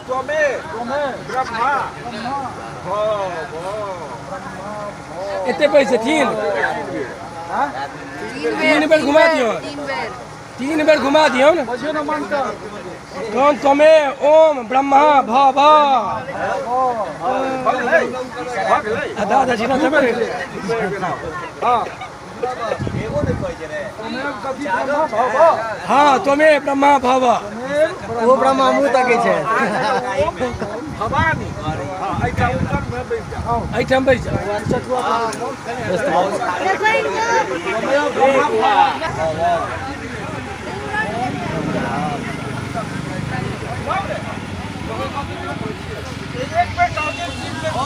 त्वमे ब्रह्मा भव। एते पैसे तीन तीन बेर घुमा दियौ, तीन बेर घुमा दियौ ने। कौन त्वमे ओम ब्रह्मा भव। आधा आधा जीना देबै। हाँ, त्वमे ब्रह्मा भव। ओ ब्रह्मा मुँह तकै छै। भवानी। हाँ, एहिठाम उत्तरमे बैस जाउ। एहिठाम बैस जाउ। एक बेर कहके तीन बेर।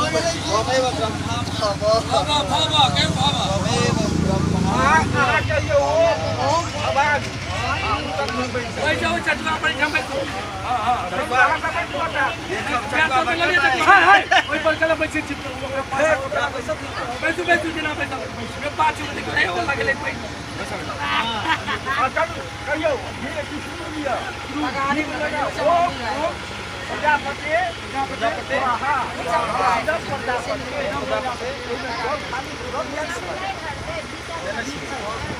अहाँ कहियौ ओम ओम भवानी। हाँ, उत्तरमे बैस जाउ। बैस जाउ चटुआ पर, एहिठाम बैसू। हाँ हाँ, अहाँ सब बैठू ओतऽ। पैर तर लऽ लिअ चटुआ। हाय हाय, ओहि पर कलम बैसै छी। बैसू बैसू, जेना बैसब बैसू। पाछू देखियौ रे, ओ लगलै पैर। हाँ, चलू, कहियौ धीरे की शुरू लिअ। ओम ओम प्रजापति प्रजापति स्वाहा। इदं प्रजापति।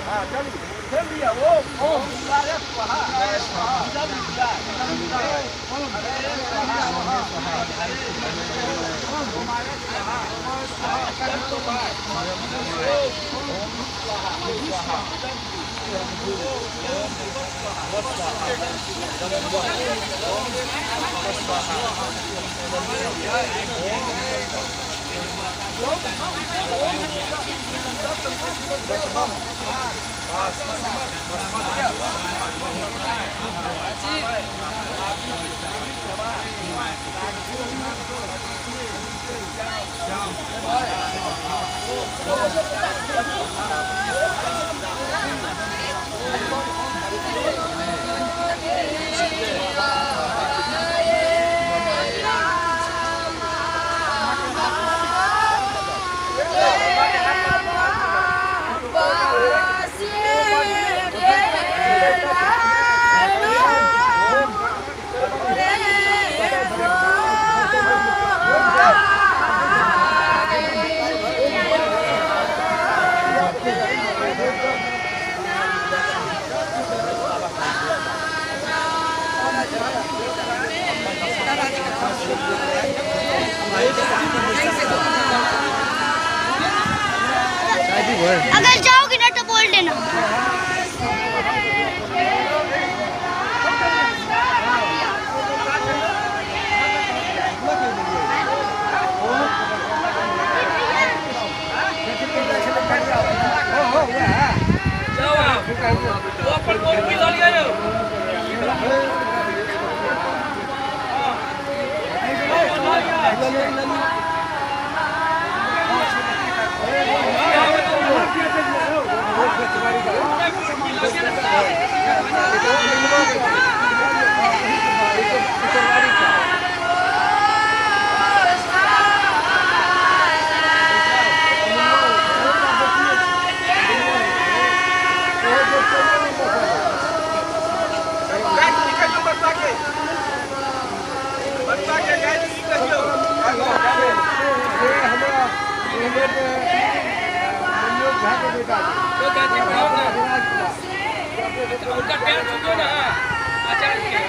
हाँ, चलू, फेर लिअ ओम ओम इंद्राय स्वाहा। इदं इंद्राय। ओम अगर जाओगे ना तो बोल देना। जाउ आब। ओ अपन गोलकी लऽ लिअ यौ। गायत्री कहियौ बरुआके, बरुआके गायत्री कहियौ। ओ गायत्री पढ़ाउ ने। हुनकर पैर छुबियौ ने अहाँ, आचार्य के।